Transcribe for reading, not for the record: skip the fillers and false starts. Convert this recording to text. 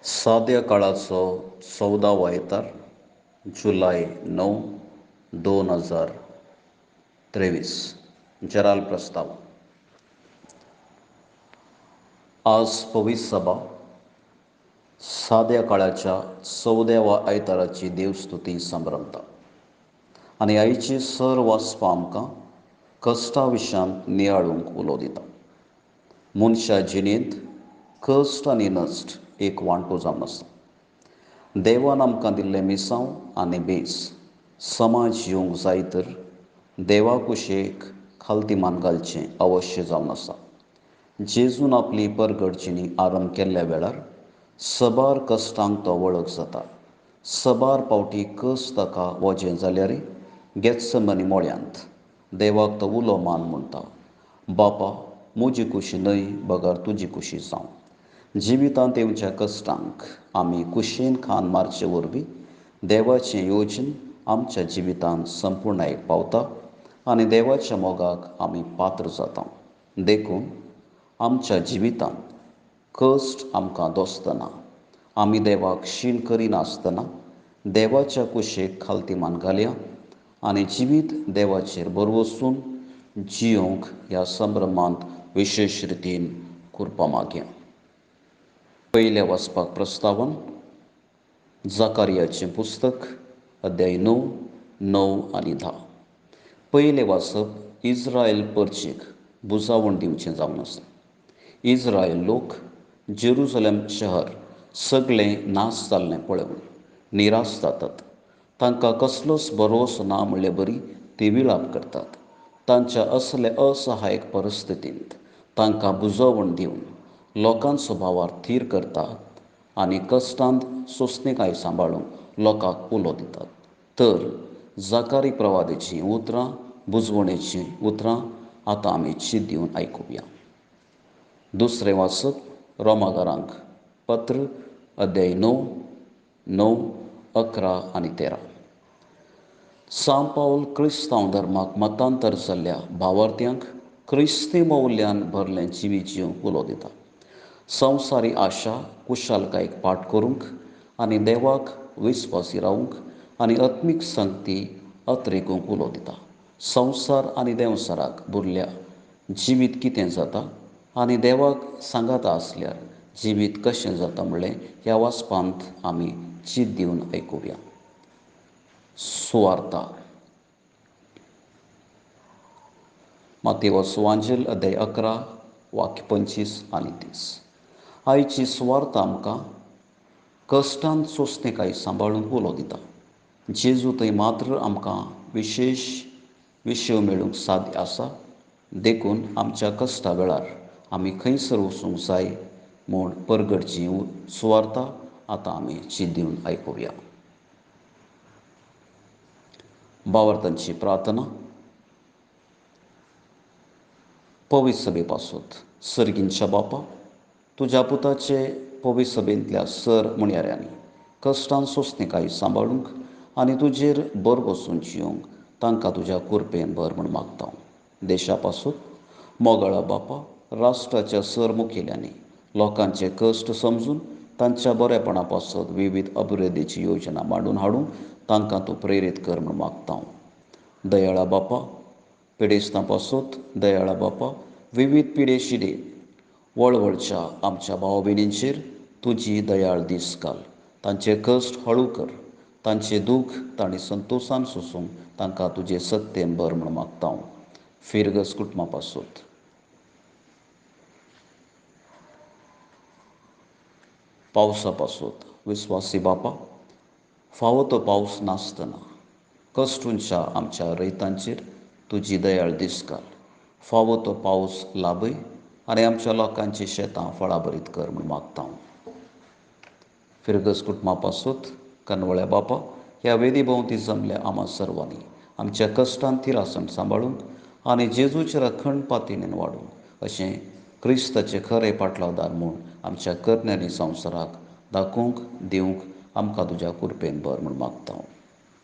साद्या काळाचो 14वो आयतार जुलय 9, 2023. जराल प्रस्ताव. आज पवित्र सभा साद्या काळाच्या 14व्या आयताराची देवस्तुती संभ्रमता आनी आयची सर वाचपा आमकां कश्टा विशयांत नियाळूंक उलो दिता. मनशा जिणेंत कश्ट आनी नश्ट एक वांटो जावन आसा. देवान आमकां दिल्लें मिसांव आनी बेस समाज येवंक जाय तर देवा कुशेक खालती मान घालचें अवश्य जावन आसा. जेजून आपली परगट जिणी आरंभ केल्ल्या वेळार सबार कश्टांक तो वळख जाता. सबार पावटी कश्ट ताका वजें जाल्यार गेत्समनी मोळ्यांत देवाक तो उलो मान म्हणटा, बापा म्हजी कुशी न्हय बगर तुजी कुशी जावं. जिवितांत येवच्या कश्टांक आमी कुशेन खान मारचे वरवीं देवाचें योजन आमच्या जिवितांत संपूर्णायेक पावता आनी देवाच्या मोगाक आमी पात्र जाता. देखून आमच्या जिवितांत कश्ट आमकां दोसतना आमी देवाक शीण करिनासतना देवाच्या कुशेक खालती मान घालया आनी जिवीत देवाचेर भरवसून जियोंक ह्या संभ्रमांत विशेश रितीन कुरपा मागया. पयल्या वाचपाक प्रस्तावन जाकारियाचें पुस्तक अध्याय 9, 9 आनी 10. पयलें वाचप इस्रायल परचेक बुजावण दिवचें जावन आसा. इस्रायल लोक जेरुजलेम शहर सगळें नाश जाल्लें पळोवन निराश जातात. तांकां कसलोच भरवंसो ना म्हणले बरी ती विळाप करतात. तांच्या असले असहायक परिस्थितींत तांकां बुजवण दिवन लोकांचो भावार थीर करतात आनी कश्टांत सोंसणीकाय सांबाळूंक लोकांक उलो दितात. तर जाकारी प्रवादेचीं उतरां, बुजवणेचीं उतरां आतां आमी चीत दिवन आयकुया. दुसरें वाचप रोमागारांक पत्र अध्याय 9, 9, 11 आनी 13. सांव पावल क्रिस्तांव धर्माक मतांतर जाल्ल्या भावार्थ्यांक क्रिस्ती मौल्यान भरलें जिवीत जिवंक उलो दिता. संवसारी आशा कुशालकायेक पाठ करूंक आनी देवाक विस्वासी रावंक आनी आत्मीक संगती अत्रेकूंक उलो दिता. संवसार आनी देंवसाराक बुरल्या जिवीत कितें जाता आनी देवाक सांगाता आसल्यार जिवीत कशें जाता म्हणलें ह्या वाचपांत आमी चीत दिवन आयकुया. सुवार्ता. मातेव सुवांजेल अध्याय 11, वाक्य 25 आनी 30. आयची सुवार्ता आमकां कश्टांत सोंसणीकाय सांबाळूंक उलो दिता. जेजू थंय मात्र आमकां विशेश विशय मेळूंक साध्य आसा. देखून आमच्या कश्टा वेळार आमी खंयसर वचूंक जाय म्हूण परगटची सुवार्ता आतां आमी चीत दिवन आयकुया. भावार्थांची प्रार्थना. पवित्र सभे पासत सर्गींच्या बापा, तुज्या पुताचे पवित्र सभेंतल्या सर म्हणयाऱ्यांनी कश्टान सोंसणीकाय सांबाळूंक आनी तुजेर बर बसून जियोंक तांकां तुज्या कुरपेन भर म्हूण मागता. देशा पासत मोगाळा बापा, राष्ट्राच्या सर मुखेल्यांनी लोकांचे कश्ट समजून तांच्या बरेपणा पासत विविध अभिवृद्धीची योजना मांडून हाडूंक तांकां तूं प्रेरीत कर म्हूण मागता. दयाळा बापा, पिडेस्तां पासत दयाळा बापा, विविध पिडेशिडे वळवळच्या आमच्या भाव भयणींचेर तुजी दयाळ दीस घाल. तांचे कश्ट हळू कर, तांचें दूख तांणी संतोशान सोसूंक तांकां तुजें सत्येन भर म्हूण मागता. फिरगस कुटुंबा पासत. पावसा पासत विस्वासी बापा, फावो तो पावस नासतना कश्टूंच्या आमच्या रयतांचेर तुजी दयाळ दीस घाल. फावो तो पावस लाभय आनी आमच्या लोकांची शेतां फळाभरीत कर म्हूण मागता. फिरगस कुटुंबा पासत कनवळ्या बापा, ह्या वेदी भोंवती जमल्या आमा सर्वांनी आमच्या कश्टांत थिरासण सांबाळूंक आनी जेजूच्या राखण पातीणेन वाडूंक अशें क्रिस्ताचे खरे पाटलावदार म्हूण आमच्या करण्यांनी संवसाराक दाखोवंक दिवंक आमकां तुज्या कुरपेन भर म्हूण मागता.